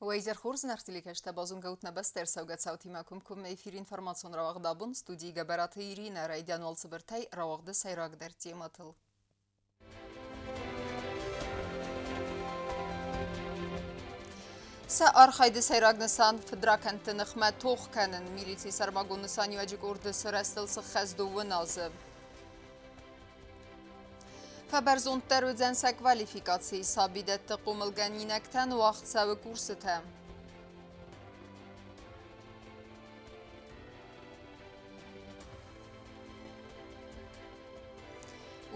Уӕ изӕр хорз, зынаргъ телекӕсджытӕ, базонгӕ ут нӕ бӕстӕ ӕрцӕугӕ цаутимӕ комкоммӕ эфиры информацион рауагъд абон студийы Гӕбӕраты Иринӕ райдиан уал цыбыртӕй рауагъды сӕйрагдӕр темӕтыл. Сӕ архайды сӕйраг нысан фыдракӕндты ныхмӕ тох кӕнын. Милицийы сӕрмагонд нысаниуӕджы къорды сырӕзтыл сыххӕст дыууын азы. Фӕбӕрзонддӕр уыдзӕн сӕ квалификацийы сабидӕтты хъомылгӕнинӕгтӕн уагъд цӕуы курсытӕ.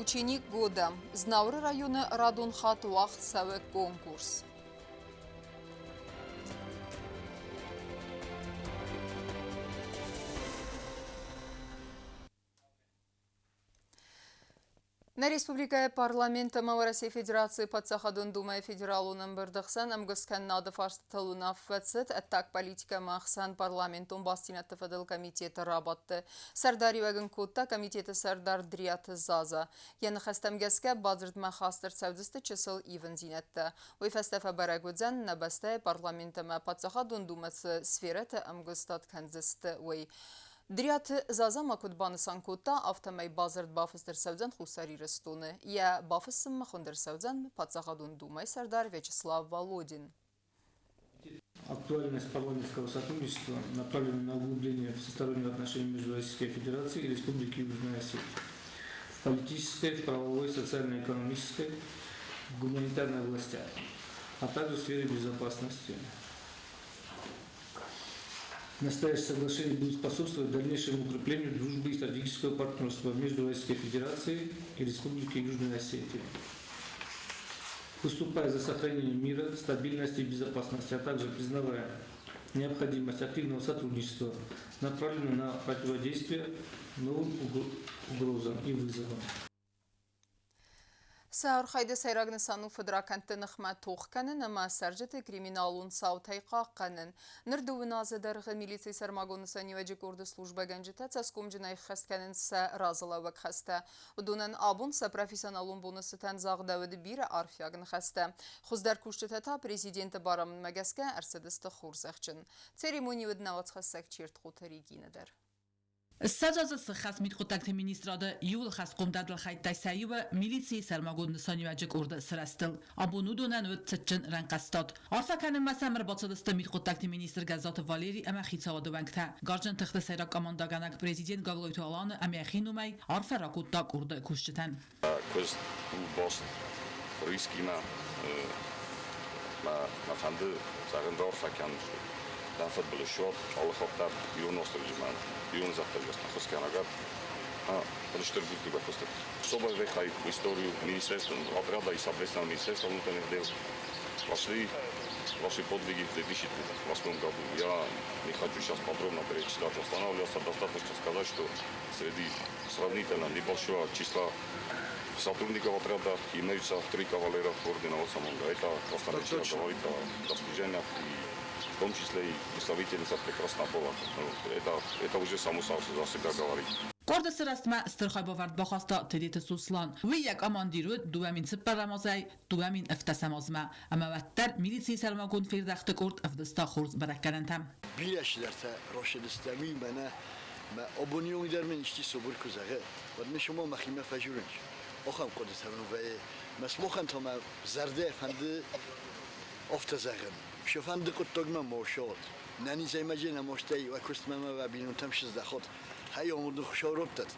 Ученик года. Знауыры районы радон хатт уагъд цӕуы конкурс. Нӕ республикӕйы Парламент ӕмӕ Уӕрӕсейы Федерацийы Паддзахадон Думӕйы Федералон ӕмбырды хсӕн ӕмгуысткӕнынады фарстытыл уынаффӕ цыд ӕддаг политикӕ ӕмӕ ӕхсӕнпарламентон бастдзинӕдты фӕдыл комитеты рабадты. Сӕрдариуӕг ын кодта комитеты сӕрдар Дриаты Заза. Йӕ ныхӕстӕм гӕсгӕ, бадзырдмӕ хаст ӕрцӕудзысты чысыл ивындзинӕдтӕ. Уый фӕстӕ фӕбӕрӕг уыдзӕн, нӕ бӕстӕйы Парламент ӕмӕ Паддзахадон Думӕ цы сферӕты ӕмгуыстад кӕндзысты, уый. Дриаты Заза ма куыд банысан кодта, афтӕмӕй бадзырд бафыст ӕрцӕудзӕн Хуссар Ирыстоны. Йӕ бафыссынмӕ хуынд ӕрцӕудзӕн Паддзахадон Думӕйы сӕрдар Вячеслав Володин. Актуальность парламентского сотрудничества направлена на углубление всесторонних отношений между Российской Федерацией и Республикой Южная Осетия в политической, в правовой, социально-экономической, в гуманитарной областях, а также в сфере безопасности. Настоящее соглашение будет способствовать дальнейшему укреплению дружбы и стратегического партнерства между Российской Федерацией и Республикой Южная Осетия. Выступая за сохранение мира, стабильности и безопасности, а также признавая необходимость активного сотрудничества, направленного на противодействие новым угрозам и вызовам. Сӕ архайды сӕйраг нысан у фыдракӕндты ныхмӕ тох кӕнын ӕмӕ цӕрджыты криминалон цаутӕй хъахъхъӕнын. Ныр дыууын азы дӕргъы милицийы сӕрмагонд нысаниуӕджы къорды службӕгӕнджытӕ цӕсгомджынӕй ххӕст кӕнынц сӕ разылӕууӕг хӕстӕ. Уыдонӕн абон сӕ профессионалон боны цытӕн загъдӕуыд бирӕ арфиаг ныхӕстӕ. Хуыздӕр кусджытӕ та президенты барамындмӕ гӕсгӕ ӕрцыдысты хорзӕхджын. Церемони уыд науӕдзхӕссӕг Чертхъоты Регинӕ дӕр. 20 азы сыххӕст мидхъуыддӕгты министрады иууыл хӕстхъомдӕр дӕлхӕйттӕй сӕ иуы милицийы сӕрмагонд нысаниуӕджы къорды сырӕзтыл. Абон уыдонӕн уыд цытджын рӕнхъӕстад. Арфӕ кӕнынмӕ сӕм ӕрбацыдысты мидхъуыддӕгты министр Гӕззаты Валери ӕмӕ хицауады уӕнгтӕ. Гарзджын тыхты сӕйраг командӕгӕнӕг президент Гаглойты Аланы ӕмӕ йӕхи номӕй арфӕ ракодта къорды кусджытӕн. Куыст у баст рискимӕ. Мӕ фӕнды зӕгъын раарфӕ кӕнын, дӕ фыдбылыз суад алы хатт дӕр ирон Уастырджимӕ, ирон зӕдтӕ хуысгӕнӕгад стыр бузныг бакуыстыт. Особо вехай историю министерства отряда и, соответственно, Министерства внутренних дел. Вошли ваши подвиги в 2008 году. Я не хочу сейчас подробно перечислять, останавливаться. Достаточно сказать, что среди сравнительно небольшого числа сотрудников отряда имеются три кавалера ордена Отца Монга. Это красноречиво говорит о достижениях и в том числе и представительница прекрасного пола. Ну, это уже само за себя говорит. Къорды сырӕзтмӕ стыр хайбавӕрд бахаста Тедеты Сослан. Уый йӕ командир уыд 2004 азӕй 2017 азмӕ ӕмӕ уӕддӕр милицийы сӕрмагонд фердӕхты къорд ӕвдыста хорз бӕрӕггӕнӕнтӕ. Бирӕ чидӕртӕ росыдысты ӕмӕ мӕнӕ мӕ абоны онг дӕр мын исчи цыбыр куы зӕгъы, уӕд мын сымах мӕхимӕ фӕжурынц. Ахӕм хъуыдытӕ мын вӕййы. Мӕ сымахӕн та мӕ зӕрдӕ фӕнды афтӕ зӕгъын. Цы фӕнды хъуыддагмӕ ма уӕд, нӕнизӕй мӕ же нӕ мастӕй уӕ куыстмӕ мӕ уӕ бинонтӕм сыздӕхот, хай амонды Хуыцау раттӕд.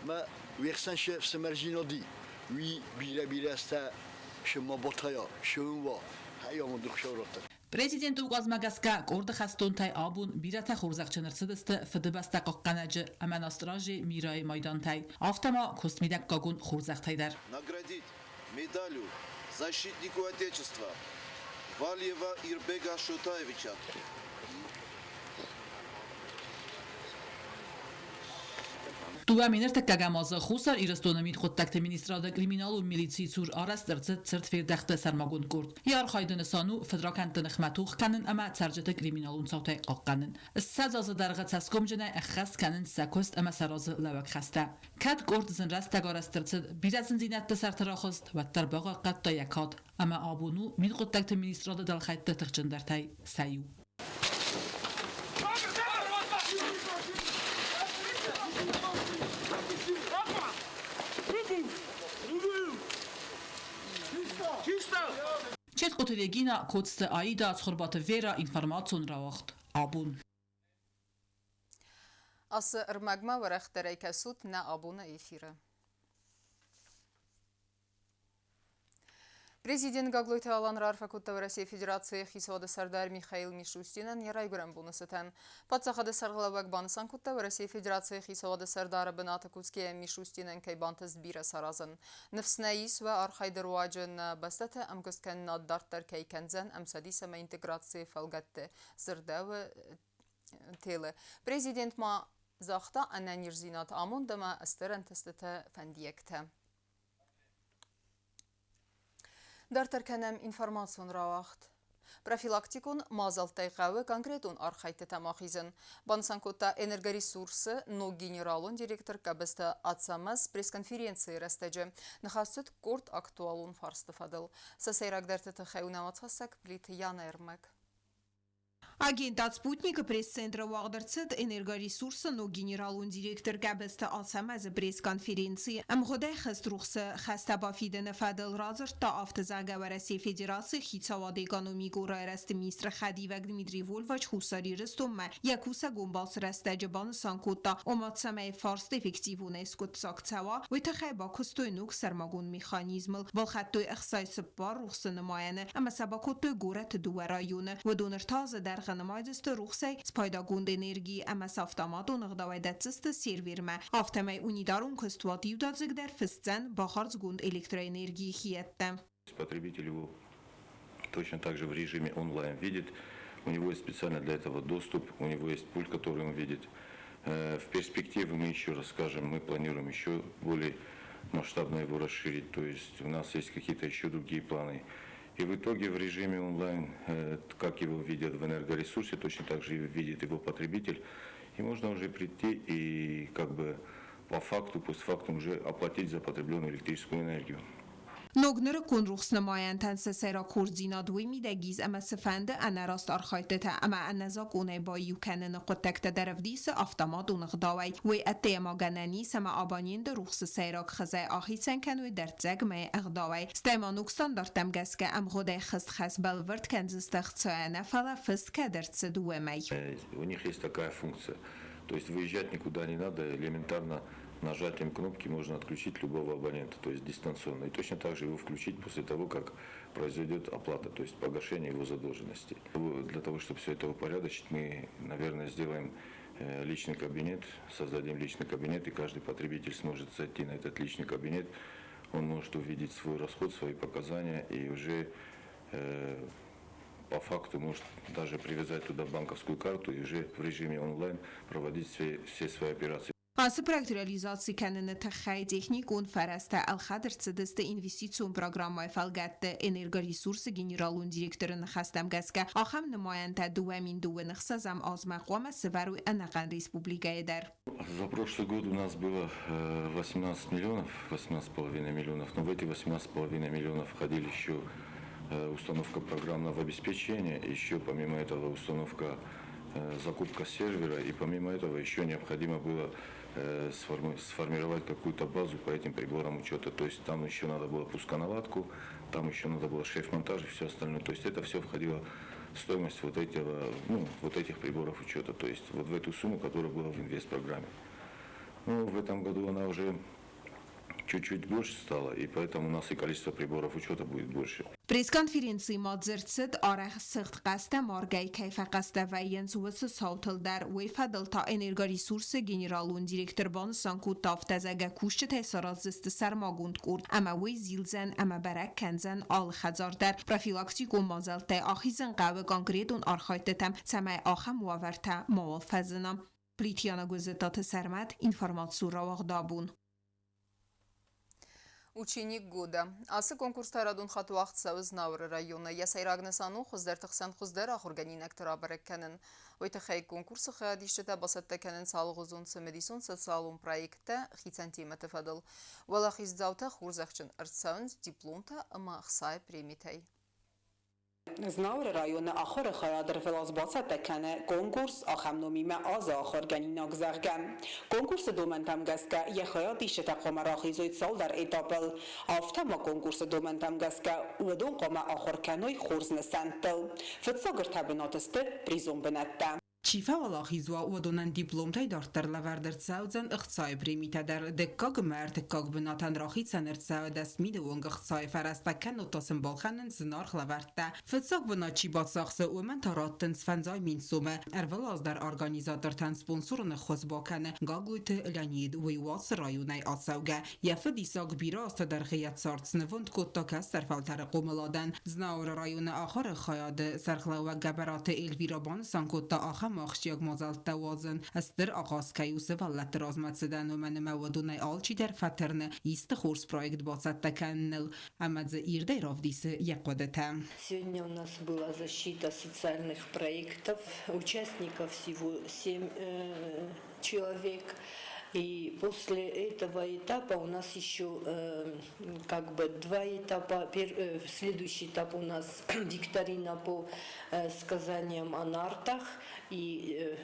Мӕ уе хсӕн се фсымӕрдзинади, уый бирӕ-бирӕ азтӕ шы ма батайа, шы уа, хай амонды Хуыцау раттӕд. Президенты указмӕ гӕсгӕ къорды хӕстонтӕй абон бирӕтӕ хорзӕхджын ӕрцыдысты Фыдыбӕстӕ хъахъхъӕнӕджы ӕмӕ На страже мира-йы майдантӕй, афтӕ ма куыстмидӕггагон хорзӕхтӕй дӕр. Наградить медалью «Защитнику Отечества» Валиева Ирбега Шотаевича. 2001 азы Хуссар Ирыстоны мидхъуыддӕгты министрады криминалон милицийы цур арӕзт ӕрцыд цырд фердӕхты сӕрмагонд къорд. Йӕ архайды нысан у фыдракӕндты ныхмӕ тох кӕнын ӕмӕ цӕрджыты криминалон цаутӕй хъахъхъӕнын. 20 азы дӕргъы цӕсгомджынӕй ӕххӕст кӕнынц сӕ куыст ӕмӕ сӕ разы лӕууӕг хӕстӕ. Кӕд къорд зын рӕстӕг арӕзт ӕрцыд, бирӕ зындзинӕдты сӕрты рахызт, уӕддӕр бахъахъхъӕдта йӕ кад ӕмӕ абон у мидхъуыддӕгты министрады дӕлхӕйтты тыхджындӕртӕй сӕ иу. Четкъуты Регина, Коцты Аида, Цхуырбаты Вера, информацион рауагъд «Абон». Ацы ӕрмӕгмӕ уӕрӕхдӕрӕй кӕсут нӕ абоны эфиры. Президент Гаглойты Алан раарфӕ кодта Уӕрӕсейы Федерацийы Хицауады Сӕрдар Михаил Мишустинӕн йӕ райгуырӕн боны цытӕн. Паддзахады сӕргълӕууӕг банысан кодта, Уӕрӕсейы Федерацийы Хицауады Сӕрдары бынаты кусгӕйӕ Мишустинӕн кӕй бантыст бирӕ саразын. Ныфс нӕ ис, уӕ архайды руаджы нӕ бӕстӕты ӕмгуысткӕнынад дарддӕр кӕй кӕндзӕн ӕмцӕдис ӕмӕ интеграцийы фӕлгӕтты, дзырдӕуы телы. Президент ма загъта ӕнӕниздзинад амонд ӕмӕ стыр ӕнтыстытӕ фӕндиӕгтӕ. Дарддӕр кӕнӕм информацион рауагъд. Профилактикон мадзӕлттӕй хъӕуы конкретон архӕйдтытӕм ахизын, банысан кодта Энергоресурсы ног генералон директор Къӕбысты Ацӕмӕз пресс-конференцийы рӕстӕджы. Ныхас цыд къорд актуалон фарсты фӕдыл. Сӕ сӕйрагдӕрты тыххӕй у нӕ уацхӕссӕг Плиты Яна ӕрмӕг. Агентад «Спутник»-ы пресс-центры уагъд ӕрцыд Энергоресурсы ног генералон директор Гӕбӕзты Ацӕмӕзы пресс-конференци. Ӕмгъуыдӕй хӕструхсы хӕстӕ бафидыны фӕдыл радзырдта автозагӕ Уӕрӕсейы Федерацийы хицауады экономикон райрӕзты министры хӕдивӕг Дмитрий Вольвач Хуссар Ирыстонмӕ йӕ кусӕгон балцы рӕстӕджы банысан кодта, ома цӕмӕй фарст эффективонӕй скъуыддзаг цӕуа, уый тыххӕй бакуыстой ног сӕрмагонд механизмыл, балхӕдтой 64 рухсы нымайӕны ӕмӕ сӕ бакодтой горӕты дыууӕ районы. Уыдон ӕртӕ азы дӕргъы нымайдзысты рухсӕй спайдагонд энергийы ӕмӕ сӕ автоматон ӕгъдауӕй дӕтдзысты сервермӕ. Афтӕмӕй унитарон куыстуат иудадзыгдӕр фысдзӕн бахардзгонд электроэнергийы хиӕдтӕ. Потребитель его точно так же в режиме онлайн видит. У него есть специально для этого доступ, у него есть пульт, который он видит. В перспективе мы еще расскажем, мы планируем еще более масштабно его расширить. То есть у нас есть какие-то еще другие планы. И в итоге в режиме онлайн, как его видят в энергоресурсе, точно так же видит его потребитель. И можно уже прийти и как бы по факту, постфактум уже оплатить за потребленную электрическую энергию. Ног нырыккон рухснымайӕнтӕн сӕ сӕйраг хорздзинад уый мидӕг ис, ӕмӕ цыфӕнды ӕнӕраст архайдтытӕ ӕмӕ ӕнӕзакъонӕй баиу кӕныны хъуыддӕгтӕ дӕр ӕвдисы автоматон ӕгъдауӕй. Уый ӕддейӕ ма гӕнӕн ис, ӕмӕ абоненты рухсы сӕйраг хызӕй ахицӕн кӕной дӕрддзӕгмӕ ӕгъдауӕй. Стӕй ма ног стандарттӕм гӕсгӕ ӕмгъуыдӕй хызт хӕс бӕлвырд кӕндзысты ӕхцайӕ нӕ, фӕлӕ фыст кӕд ӕрцыд, уымӕй. У них есть такая функция. То есть выезжать никуда не надо, элементарно нажатием кнопки можно отключить любого абонента, то есть дистанционно. И точно так же его включить после того, как произойдет оплата, то есть погашение его задолженности. Для того, чтобы все это упорядочить, мы, наверное, сделаем личный кабинет, создадим личный кабинет, и каждый потребитель сможет зайти на этот личный кабинет, он может увидеть свой расход, свои показания и уже по факту может даже привязать туда банковскую карту и уже в режиме онлайн проводить все свои операции. Ацы проект реализаци кӕныны тыххӕй техникон фӕрӕзтӕ ӕлхӕд ӕрцыдысты инвестицион программӕйы фӕлгӕтты. Энергоресурсы генералон директоры ныхӕстӕм гӕсгӕ, ахӕм нымайӕнтӕ 2026 азмӕ хъуамӕ сывӕрой ӕнӕхъӕн республикӕйы дӕр. За прошлый год у нас было 18 миллионов, 18,5 миллионов, но в эти 18,5 миллионов входили еще установка программного обеспечения, еще помимо этого установка, закупка сервера, и помимо этого еще необходимо было сформировать какую-то базу по этим приборам учета. То есть там еще надо было пусконаладку, там еще надо было шеф-монтаж и все остальное. То есть это все входило в стоимость вот, этого, ну, вот этих приборов учета, то есть вот в эту сумму, которая была в инвестпрограмме. Ну, в этом году она уже чуть-чуть больше стала, и поэтому у нас и количество приборов учета будет больше. Пресс-конференцийы ма дзырд цыд, арӕх сыгъд хъӕстӕ маргӕй кӕй фӕхъӕстӕ вӕййынц, уыцы цаутыл дӕр. Уый фӕдыл та Энергоресурсы генералон директор банысан кодта, афтӕ зӕгъгӕ, кусджытӕй сараздзысты сӕрмагонд къорд ӕмӕ уый зилдзӕн ӕмӕ бӕрӕг кӕндзӕн алы хӕдзар дӕр. Профилактикон мадзӕлттӕй ахизын хъӕуы конкретон архайдтытӕм, цӕмӕй ахӕм уавӕртӕ мауал фӕзына. Плитьяна Гуыззетаты Сӕрмӕт, информацион рауагъд абон. Ученик года. Ацы конкурстӕ радон хатт уагъд цӕуы Знауыры районы. Йӕ сӕйраг нысан у хуыздӕрты хсӕн хуыздӕр ахуыргӕнинӕгты рабӕрӕг кӕнын. Уый тыххӕй конкурсы хайадисджытӕ бацӕттӕ кӕнынц алыгъуызон цымыдисон социалон проекттӕ хицӕн темӕты фӕдыл. Уӕлахиздзаутӕ хорзӕхджын ӕрцӕуынц дипломтӕ ӕмӕ ӕхцайы премитӕй. Знауыры районы ахуыры хайад ӕрвылаз бацӕттӕ кӕны конкурс ахӕм номимӕ Азы ахуыргӕнинаг, зӕгъгӕ. Конкурсы домӕнтӕм гӕсгӕ йӕ хайадисджытӕ хъуамӕ рахизой цалдӕр этапыл. Афтӕ ма конкурсы домӕнтӕм гӕсгӕ уыдон хъуамӕ ахуыр кӕной хорз нысӕнттыл. Фыццаг ӕртӕ бынаты сты призон бынӕттӕ. Чи фӕуӕлахиз уа, уыдонӕн дипломтӕй дарддӕр лӕвӕрд ӕрцӕудзӕн ӕхцайы премитӕ дӕр. Дыккаг ӕмӕ ӕртыккаг бынатӕн рахицӕн ӕрцӕуы 10 000 онг ӕхцайы фӕрӕзтӕ, кӕннод та сын балхӕнынц зынаргъ лӕвӕрттӕ. Фыццаг бынат чи бацахсы, уымӕн та раттынц 500 000 сомы. Ӕрвылаз дӕр организатортӕн спонсорон ӕххуыс бакӕны Гаглойты Леонид. Уый у ацы районӕй ацӕугӕ. Йӕ фыд Исак бирӕ азты дӕргъы йӕ цард снывонд кодта кӕстӕр фӕлтӕры хъомыладӕн. Знауыры районы ахуыры хайады сӕргълӕууӕг Гӕбӕраты Эльвира банысан кодта, ахӕм ахсджиаг мадзӕлттӕ уадзын стыр ахъаз кӕй у сывӕллӕтты размӕцыдӕн, уымӕн ӕмӕ уыдонӕй алчидӕр фӕтырны исты хорз проект бацӕттӕ кӕныныл ӕмӕ дзы ирдӕй равдисы йӕ хъуыдытӕ. Сегодня у нас была защита социальных проектов. Участников всего семь человек. И после этого этапа у нас еще как бы два этапа. Следующий этап у нас викторина по сказаниям о нартах. И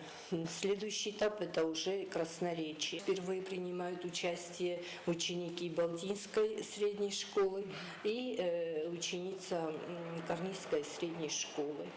следующий этап это уже красноречие. Впервые принимают участие ученики Балтинской средней школы и ученица Карнийской средней школы.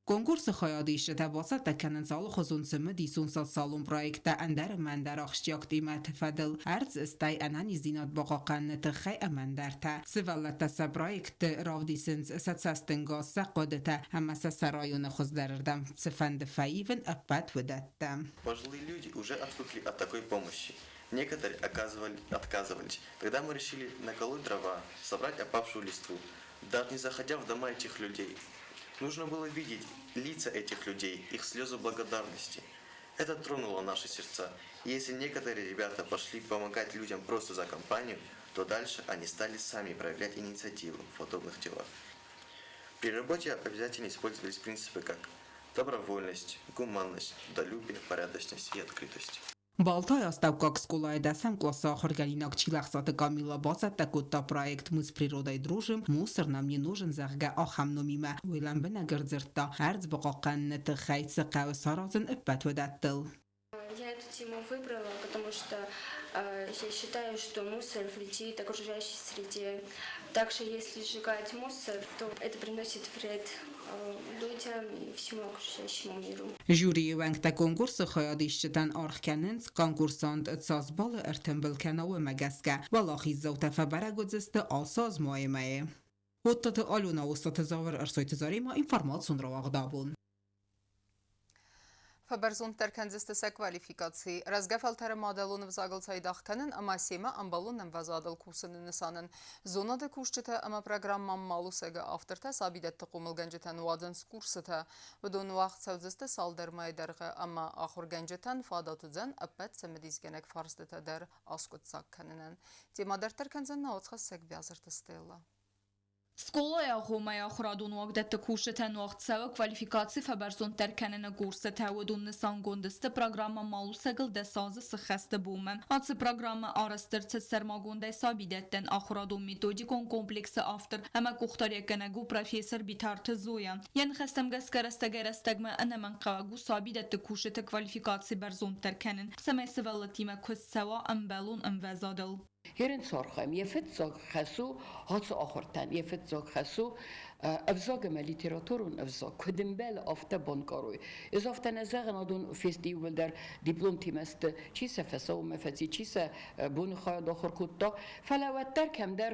Конкурсы хайадисджытӕ бацӕттӕ кӕнынц алыхуызон цымыдисон социалон проекттӕ ӕндӕр ӕмӕ ӕндӕр ахсджиаг темӕты фӕдыл, ӕрдз, стӕй ӕнӕниздзинад бахъахъхъӕныны тыххӕй ӕмӕ ӕндӕртӕ. Сывӕллӕттӕ сӕ проектты равдисынц сӕ цӕстӕнгас, сӕ хъуыдытӕ ӕмӕ сӕ сӕ районы хуыздӕрырдӕм цыфӕнды фӕивын, ӕппӕт уыдӕттӕ. Пожилые люди уже отвыкли от такой помощи. Некоторые оказывали, отказывались. Тогда мы решили наколоть дрова, собрать опавшую листву, даже не заходя в дома этих людей. Нужно было видеть лица этих людей, их слезы благодарности. Это тронуло наши сердца. И если некоторые ребята пошли помогать людям просто за компанию, то дальше они стали сами проявлять инициативу в подобных делах. При работе обязательно использовались принципы как добровольность, гуманность, трудолюбие, порядочность и открытость. Балтайы астӕуккаг скъолайы дӕсӕм къласы ахуыргӕнинаг Чилӕхсаты Камила бацӕттӕ кодта проект «Мы с природой дружим, мусор нам не нужен», зӕгъгӕ, ахӕм номимӕ. Уый лӕмбынӕг ӕрдзырдта, ӕрдз бахъахъхъӕныны тыххӕй цы хъӕуы саразын, ӕппӕт уыдӕттыл. Я эту тему выбрала, потому что я считаю, что мусор вредит окружающей среде. Также, если сжигать мусор, то это приносит вред людям и всему окружающему миру. Жюрийы уӕнгтӕ конкурсы хайадисджытӕн аргъ кӕнынц, конкурсант цас баллы ӕртымбыл кӕна, уымӕ гӕсгӕ. Уӕлахиздзаутӕ фӕбӕрӕг уыдзысты ацы аз майы мӕйы. Оттаты Алена, Остаты Завыр, Ӕрсойты Заремӕ, информацион рауагъд абон. Фӕбӕрзонддӕр кӕндзысты сӕ квалификаци. Рӕзгӕ фӕлтӕры мадӕлон ӕвзагыл цайдагъ кӕнын ӕмӕ семӕ ӕмбӕлон ӕмвӕзадыл кусыны нысанӕн зонады кусджытӕ ӕмӕ программӕ Малусӕг-ы автортӕ сабидӕтты хъомылгӕнджытӕн уадзынц курсытӕ. Уыдон уагъд цӕудзысты цалдӕр мӕйы дӕргъы ӕмӕ ахуыргӕнджытӕн фадат уыдзӕн ӕппӕт цымыдисгӕнӕг фарстытӕ дӕр аскъуыддзаг кӕнынӕн. Темӕ дарддӕр кӕндзӕн нӕ уацхӕссӕг Биазырты Стелла. Скъолайы агъоммӕ ахуырадон уагдӕтты кусджытӕн уагъд цӕуы квалификаци фӕбӕрзонддӕр кӕныны курсытӕ. Уыдон нысангонд сты программӕ Малусӕгыл дӕс азы сыххӕсты бонмӕ. Ацы программӕ арӕзт ӕрцыд сӕрмагондӕй сабидӕттӕн ахуырадон-методикон комплексы автор ӕмӕ къухдариуӕггӕнӕг у профессор Битарты Зоя. Йӕ ныхӕстӕм гӕсгӕ рӕстӕгӕй-рӕстӕгмӕ ӕнӕмӕнгхъӕуӕг у сабидӕтты кусджыты квалификаци бӕрзонддӕр кӕнын, цӕмӕй сывӕллӕттимӕ куыст цӕуа ӕмбӕлон ӕмвӕзадыл. Херенцорхӕм йӕ фыццаг хӕс у ацы ахуыртӕн йӕ фыццаг хӕс у ӕвзаг ӕмӕ литературон ӕвзаг куыд ӕмбӕлы, афтӕ банкъарой. Ӕз афтӕ нӕ зӕгъын, адон фест иууылдӕр дипломтимӕ сты, чи сӕ фӕсаумӕ фӕци, чи сӕ боны хайад ахуыр кодта, фӕлӕ уӕддӕр кӕмдӕр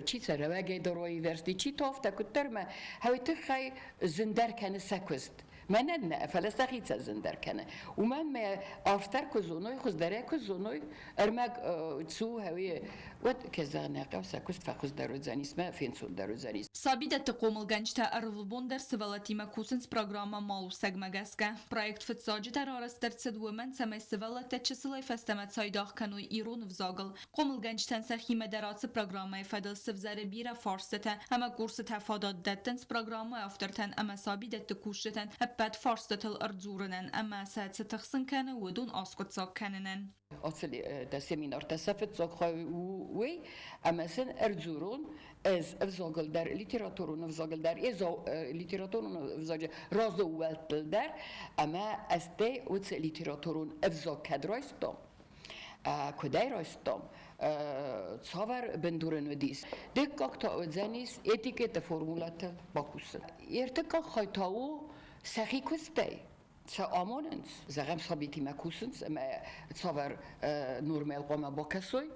чи сӕ рӕуӕгӕй дӕр аивӕрзти, чи та афтӕ куыддӕр мӕ хӕуый тыххӕй зындӕр кӕны сӕ куыст. Мӕнӕн нӕ, фӕлӕ сӕхицӕн зындӕр кӕны. Уымӕн мӕ арфдӕр куы зоной, хуыздӕрӕй куы зоной, ӕрмӕг цу хӕуы, уӕд кӕй зӕгъын ӕй хъӕуы, сӕ куыст фӕхуыздӕр уыдзӕнис мӕ фенцондӕр уыдзӕнис. Сабидӕтты хъомылгӕнджытӕ ӕрвылбон дӕр сывӕллӕттимӕ кусынц программӕ Малусӕг-мӕ гӕсгӕ. Проект фыццаджыдӕр арӕзт ӕрцыд уымӕн, цӕмӕй сывӕллӕттӕ чысылӕй фӕстӕмӕ цайдагъ кӕной ирон ӕвзагыл. Хъомылгӕнджытӕн сӕхимӕ дӕр ацы программӕйы фӕдыл сывзӕры бирӕ фарстытӕ ӕмӕ курсытӕ фадат дӕттынц программӕйы автортӕн ӕмӕ сабидӕтты кусджытӕн ӕппӕт фарстытыл ӕрдзурынӕн ӕмӕ сӕ цы тыхсын кӕны, уыдон аскъуыддзаг кӕнынӕн. Ацы семинартӕ сӕ фыццаг хай у уый, ӕмӕ сын ӕрдзурон ӕз ӕвзагыл дӕр, литературон ӕвзагыл дӕр, литературон ӕвзаджы разӕууӕлттыл дӕр, ӕмӕ ӕз уыцы литературон ӕвзаг кӕд райстам, куыдӕй райстам, цавӕр бындур ын уыдис. Дыккаг та уыдзӕнис этикеты формулӕтыл бакусын. Ӕртыккаг хай та у сӕхи куыстӕй. Сӕ амонынц, зӕгъӕм, сабитимӕ кусынц ӕмӕ цавӕр нормӕйыл хъуамӕ бакӕсой,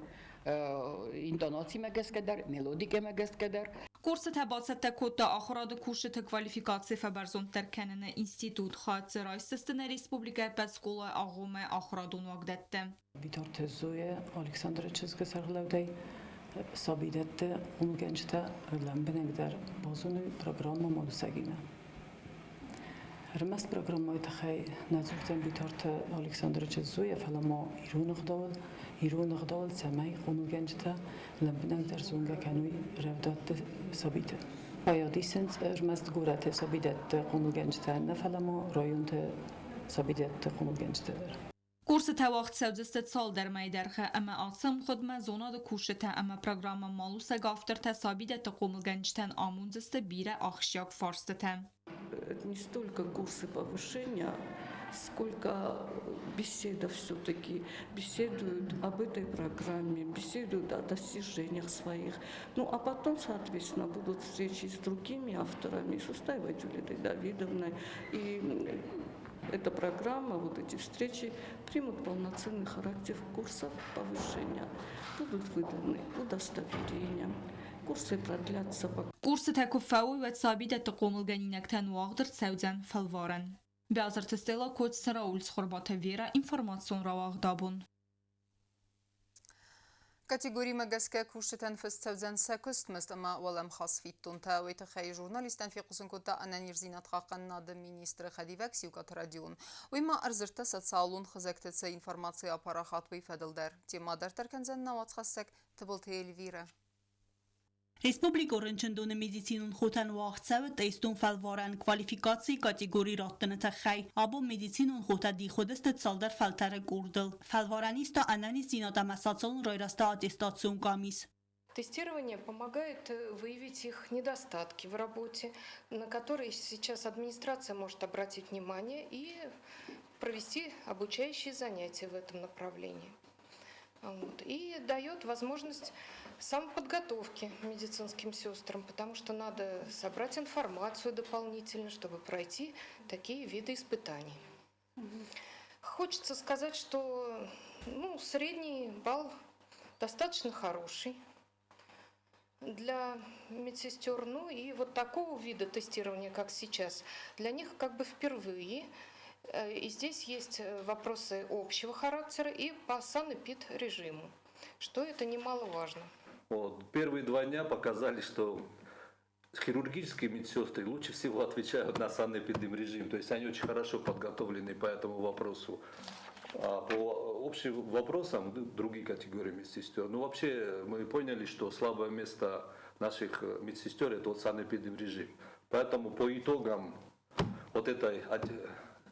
интонацимӕ гӕсгӕ дӕр, мелодикӕмӕ гӕсгӕ дӕр. Курсытӕ бацӕттӕ кодта ахуырады кусджыты квалификаци фӕбӕрзонддӕр кӕныны институт. Хатт райсдзысты нӕ республикӕйы ӕппӕт скъолайы агъоммӕ ахуырадон уагдӕттӕ. Битарты Зоя Александры чызгы сӕргълӕудӕй сабидӕтты хъомылгӕнджытӕ лӕмбынӕгдӕр базоной программӕ Малусӕгимӕ. Ӕрмӕст программӕйы тыххӕй нӕ дзурдзӕн Битарты Александры чызг Зоя, фӕлӕ ма ирон ӕгъдауыл, ирон ӕгъдауыл цӕмӕй хъомылгӕнджытӕ лӕмбынӕгдӕр зонгӕ кӕной рӕвдадты сабиты. Хайад исынц ӕрмӕст горӕты сабидӕтты хъомылгӕнджытӕ нӕ, фӕлӕ ма районты сабидӕтты хъомылгӕнджытӕ дӕр. Курсытӕ уагъд цӕудзысты цалдӕр мӕйы дӕргъы ӕмӕ ацы ӕмгъуыдмӕ зонады кусджытӕ ӕмӕ программӕ Малусӕг автортӕ сабидӕтты хъомылгӕнджытӕн амондзысты бирӕ ахсджиаг фарстытӕ. Это не столько курсы повышения, сколько беседа все-таки. Беседуют об этой программе, беседуют о достижениях своих. Ну, а потом, соответственно, будут встречи с другими авторами, с Устаевой Джулитой Давидовной. И эта программа, вот эти встречи примут полноценный характер курсов повышения. Будут выданы удостоверения, курсы продлятся. Курсытӕ куы фӕуой, уӕд сабидӕтты хъомылгӕнинӕгтӕн уагъд ӕрцӕудзӕн фӕлварӕн. Бязырты Стелла, Коцты Рауль, Цхуырбаты Вера, информацион рауагъд абон. Категоримӕ гӕсгӕ кусджытӕн фыст цӕудзӕн сӕ куыстмызд ӕмӕ уӕлӕмхас фиддонтӕ. Уый тыххӕй журналисттӕн фехъусын кодта ӕнӕниздзинад хъахъхъӕнынады министры хӕдивӕг Сиукъаты Родион. Уый ма ӕрдзырдта социалон хызӕгты цы информаци апарахат, уый фӕдыл дӕр. Темӕ дарддӕр кӕндзӕн нӕ уацхӕссӕг Тыбылты Эльвирӕ. Республикон рынчындоны медицинон хотӕн уагъд цӕуы тестон фӕлварӕн квалификацийы категори раттыны тыххӕй. Абон медицинон хотӕ дих уыдысты цалдӕр фӕлтӕры къордыл. Фӕлварӕн иста ӕнӕниздзинад ӕмӕ социалон райрӕзты аттестацион къамис. Тестирование помогает выявить их недостатки в работе, на которые сейчас администрация может обратить внимание и провести обучающие занятия в этом направлении. Вот. И дает возможность самоподготовки медицинским сестрам, потому что надо собрать информацию дополнительно, чтобы пройти такие виды испытаний. Хочется сказать, что, ну, средний балл достаточно хороший для медсестер. Ну и вот такого вида тестирования, как сейчас, для них как бы впервые. И здесь есть вопросы общего характера и по санэпид-режиму, что это немаловажно. Вот. Первые 2 дня показали, что хирургические медсестры лучше всего отвечают на санэпидемрежим. То есть они очень хорошо подготовлены по этому вопросу. А по общим вопросам другие категории медсестер. Ну, вообще, мы поняли, что слабое место наших медсестер – это вот санэпидемрежим. Поэтому по итогам вот этой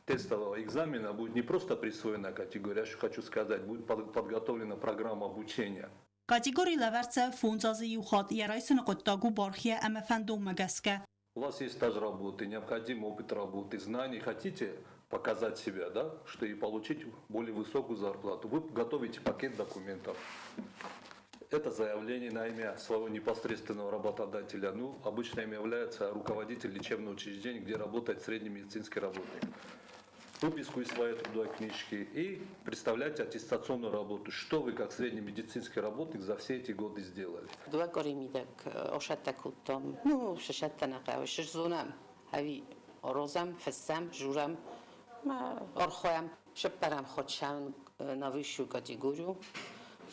тестового экзамена будет не просто присвоена категория, я еще хочу сказать, будет подготовлена программа обучения. Категори лӕвӕрд цӕуы 5 азы иу хатт, йӕ райсыны хъуыддаг у бархийӕ ӕмӕ фӕндонмӕ гӕсгӕ. У вас есть стаж работы, необходимый опыт работы, знания, хотите показать себя, да, что и получить более высокую зарплату. Вы готовите пакет документов. Это заявление на имя своего непосредственного работодателя. Ну, обычно им является руководитель лечебного учреждения, где работает средний медицинский работник. Выписку из своей трудовой книжки и представляете аттестационную работу. Что вы, как средний медицинский работник, за все эти годы сделали. Дыууӕ къуырийы мидӕг асӕттӕ кодтам. Ну, сӕттӕ нӕ хъӕуы, сзонӕм, ӕви Аразӕм, фыссӕм, дзурӕм ӕмӕ архайӕм. Сӕппарӕм хатт на высшую категорию.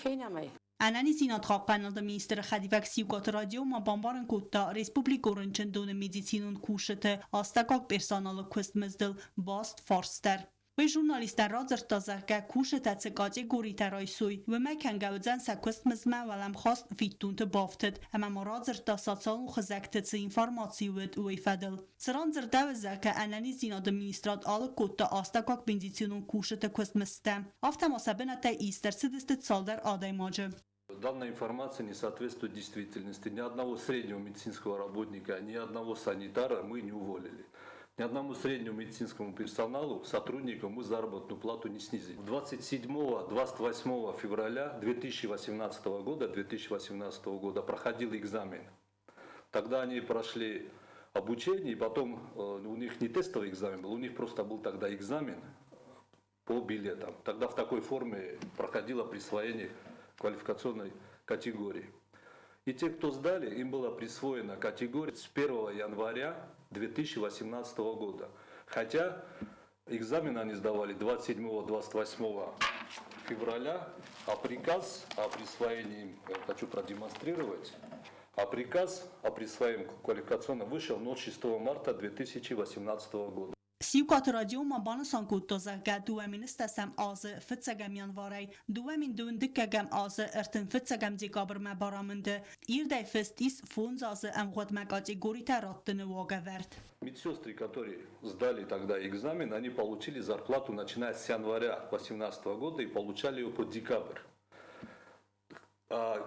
Фенӕм ӕй. Ӕнӕниздзинад хъахъхъӕнынады министры хӕдивӕг Сиукъаты Радио ма бамбарын кодта, республикон рынчындоны медицинон кусджыты астӕуккаг персоналы куыстмыздыл баст фарст дӕр. Уый журналисттӕн радзырдта, зӕгъгӕ, кусджытӕ цы категоритӕ райсой, уымӕ кӕнгӕ уыдзӕн сӕ куыстмыздмӕ уӕлӕмхас фиддонты бафтыд, ӕмӕ ма радзырдта, социалон хызӕгты цы информаци уыд, уый фӕдыл. Цыран дзырдӕуы, зӕгъгӕ, ӕнӕниздзинады министрад алыг кодта астӕуккаг медицинон кусджыты куыстмыздтӕ. Афтӕ ма сӕ бынӕттӕй ист ӕрцыдысты цалдӕр адӕймаджы. Данная информация не соответствует действительности. Ни одного среднего медицинского работника, ни одного санитара мы не уволили. Ни одному среднему медицинскому персоналу, сотруднику мы заработную плату не снизили. 27-28 февраля 2018 года проходил экзамен. Тогда они прошли обучение, и потом у них не тестовый экзамен был, у них просто был тогда экзамен по билетам. Тогда в такой форме проходило присвоение квалификационной категории. И те, кто сдали, им была присвоена категория с 1 января 2018 года. Хотя экзамен они сдавали 27-28 февраля, а приказ о присвоении им, я хочу продемонстрировать, а приказ о присвоении квалификационном вышел 06 марта 2018 года. Сиукъаты Радио ма банысан кодта, зӕгъгӕ, 2010 азы фыццӕгӕм январӕй 2022 азы 35 декабрмӕ барамынды ирдӕй фыст ис 5 азы ӕмгъуыдмӕ категоритӕ раттыны уагӕвӕрд. Медсестры, которые сдали тогда экзамен, они получили зарплату начиная с января 2018 года и получали ее по декабрь. А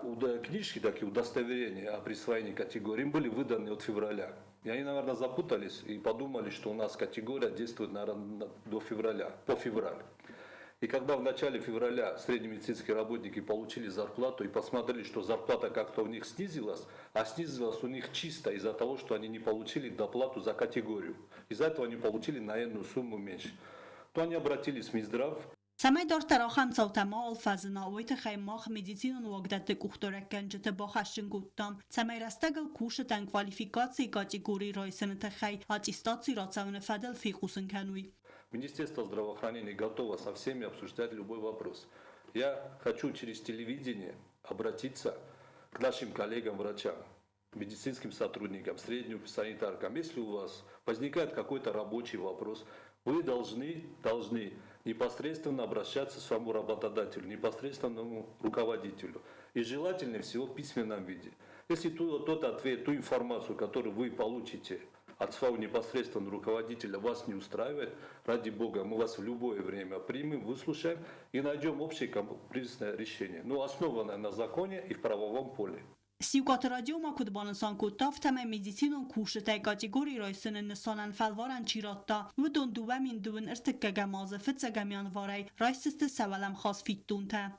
книжки, такие удостоверения о присвоении категории им были выданы от февраля. И они, наверное, запутались и подумали, что у нас категория действует, наверное, до февраля, по февраль. И когда в начале февраля среднемедицинские работники получили зарплату и посмотрели, что зарплата как-то у них снизилась, а снизилась у них чисто из-за того, что они не получили доплату за категорию. Из-за этого они получили на энную сумму меньше. То они обратились в Минздрав. Цӕмӕй дарддӕр ахӕм цаутӕ ма фӕзына, уый тыххӕй мах медицинон уагдӕтты къухдариуӕггӕнджыты бахӕсджын кодтам, цӕмӕй рӕстӕгыл кусджытӕн квалификацийы категори райсыны тыххӕй аттестаци рацӕуыны фӕдыл фехъусын кӕной. Министерство здравоохранения готово со всеми обсуждать любой вопрос. Я хочу через телевидение обратиться к нашим коллегам-врачам, медицинским сотрудникам, средним санитаркам. Если у вас возникает какой-то рабочий вопрос, вы должны непосредственно обращаться к своему работодателю, непосредственному руководителю. И желательно всего в письменном виде. Если тот ответ, ту информацию, которую вы получите от своего непосредственного руководителя, вас не устраивает, ради бога, мы вас в любое время примем, выслушаем и найдем общее компромиссное решение, но основанное на законе и в правовом поле. Сиукъаты Радио ма куыд банысан кодта, афтӕмӕй медицинон кусджытӕй категори райсыны нысанӕн фӕлварӕн чи радта, уыдон 2023 азы фыццӕгӕм январӕй райсдзысты сӕ уӕлӕмхас фиддонтӕ.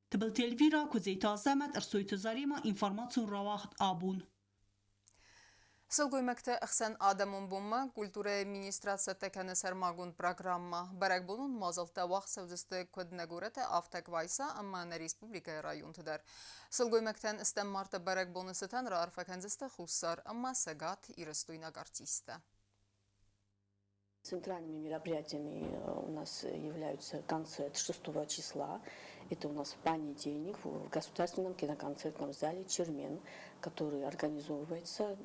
Тыбылты Эльвира, Куыдзеты Азӕмӕт, Ӕрсойты Заремӕ, информацион рауагъд «Абон». Сылгоймӕгты ӕхсӕн адӕмон бонмӕ культурӕйы министрад цӕттӕ кӕны сӕрмагонд программӕ. Бӕрӕгбонон мадзӕлттӕ уагъд цӕудзысты куыд нӕ горӕты, афтӕ Къуайса ӕмӕ нӕ республикӕйы районты дӕр. Сылгоймӕгтӕн стӕм марты бӕрӕгбоны цытӕн раарфӕ кӕндзысты Хуссар ӕмӕ Цӕгат Ирыстойнаг артисттӕ. Центральными мероприятиями у нас являются концерт 6 числа. Это у нас в понедельник в Государственном киноконцертном зале «Чермен», который организовывается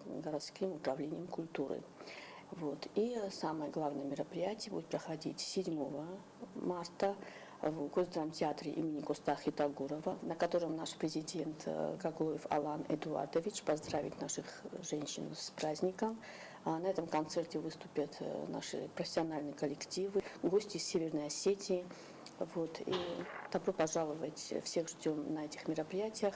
городским управлением культуры. Вот. И самое главное мероприятие будет проходить 7 марта в Госдрамтеатре имени Коста Хетагурова, на котором наш президент Гаглоев Алан Эдуардович поздравит наших женщин с праздником. На этом концерте выступят наши профессиональные коллективы, гости из Северной Осетии. Вот. И добро пожаловать, всех ждем на этих мероприятиях.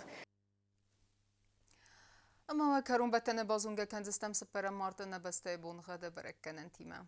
Ӕмӕ уӕ кӕронбӕттӕны базонгӕ кӕндзыстӕм цыппӕрӕм марты нӕ бӕстӕйы боныгъӕды бӕрӕггӕнӕнтимӕ.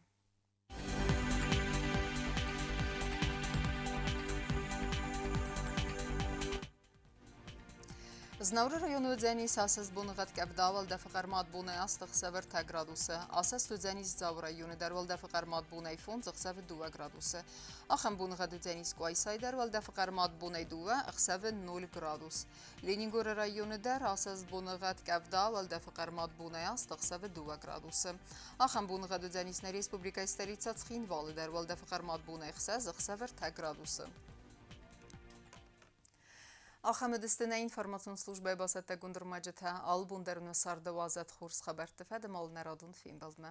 Знауыры районы уыдзӕнис асӕст боныгъӕд къӕвда, уӕлдӕфы хъӕрмад бонӕй 8, ӕхсӕвы 3 градусы. Асӕст уыдзӕнис Дзауы районы дӕр, уӕлдӕфы хъӕрмад бонӕй 5, ӕхсӕвы 2 градусы. Ахӕм боныгъӕд уыдзӕнис Къуайсайы дӕр, уӕлдӕфы хъӕрмад бонӕй 2, ӕхсӕвы 0 градус. Ленингоры районы дӕр асӕст боныгъӕд къӕвда, уӕлдӕфы хъӕрмад бонӕй 8, ӕхсӕвы 2 градусы. Ахӕм боныгъӕд уыдзӕнис нӕ республикӕйы столицӕ Цхинвалы дӕр, уӕлдӕфы хъӕрмад бонӕй 6, ӕхсӕвы 3 градусы. Ахӕм уыдысты нӕ информацион службӕйы бацӕттӕгонд ӕрмӕджытӕ. Алы бон дӕр нӕ царды уадзӕд хорз хабӕртты фӕдыл нӕ радон фембӕлдмӕ.